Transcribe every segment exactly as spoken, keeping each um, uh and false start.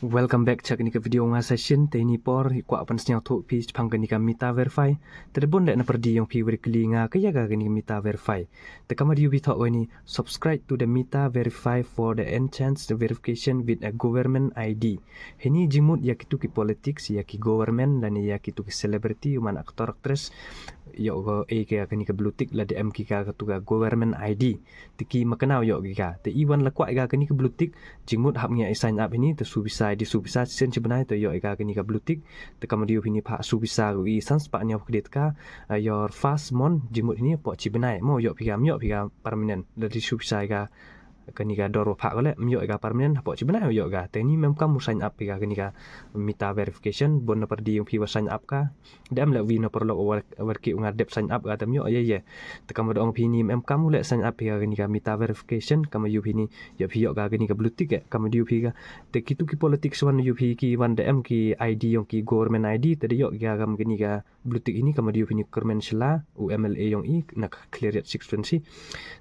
Welcome back cha kani ka video nga session. Te ini por kwah pynsngew thuh phi chpang kani ka Meta Verify. Te da bun leh na pyrdi yong phi wer kli nga ka ya ka kani ka Meta Verify. Te kama dei u bi thoh kani, subscribe to the Meta Verify for the enhanced verification with a government I D. Hini jingmut ya kitu ki politics, ya ki government lane ya kitu ki celebrity, u man actor actress, yoh ko e ka kani ka blue tick lada em ki ka katu ka government I D. Te ki makna yoh ki ka. Te i wan la kwah ka kani ka blue tick, jingmut hap ngi ai sign up hini, te subisa di subisa sen chi bnai te yoh ka kani ka blue tick. Te kama dei u hini pha subisa ko i san spah nyaw kdit ka, uh, your first month jingmut hini po chi bnai mo yoh phi ka, yoh phi ka permanent. Lada di subisa ka kani ka dor wa pha ko le, yoh ka permanent hapo chi bnai yoh ka. Te ini mem kam u sign up phi ka kani ka Meta Verification, bun na pyrdi yong phi wa sign up ka. Da em leh wi na paralok wer ki u nga dep sign up ka te yoh ye ye. Te kama da ong phi ini mem kam u leh sign up phi ka kani ka Meta Verification, kama yu phi ini yoh phi yoh ka kani ka blue tick eh, kama dei u phi ka. Te kitu ki politics wan yu phi ki wan da em ki I D yong ki government I D, te da yoh ka kam kani ka blue tick ini kama dei u phi ini Kyrmen Shylla, u M L A yong i na ka Khliehriat six twenty.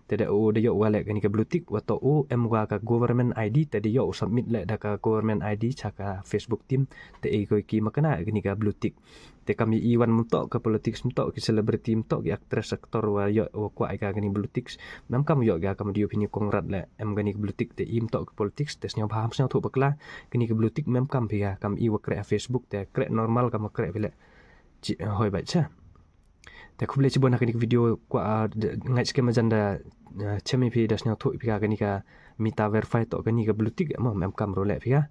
Te da u da yoh wa leh kani ka blue tick, wa to u em wa ka government I D, te da yoh u submit leh da ka government I D cha ka Facebook team, te e ko ki makna kani ka blue tick. Te kam i wan mynta ka politics mynta ki celebrity mynta ki actress actor wa yoh wa kwah ka kani blue ticks. Mem kam yoh ka kama dei u phi ini Conrad leh em kani ka blue tick te i mynta ki politics te sngewbha ham sngewthuh bakla kani ka blue tick mem kam phi ka kam i wa kreh ha Facebook te kreh normal kam kreh phi leh. Chi, eh, hoi bai cha. Te khublei chibun ha kani ka video kwah, ah, de, ngai skem ajan da, ah, chem i phi da sngewthuh phi ka kani ka Meta Verify to kani ka blue tick mo mem kam ro leh phi ka.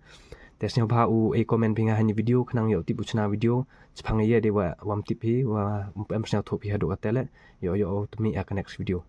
Te sngewbha u e comment phi nga ha ini video khnang yoh tip u chna video. Chpang ye de wa wam tip phi wa em sngewthuh phi ha do ka te leh. Yoh yoh u tmi ha ka next video.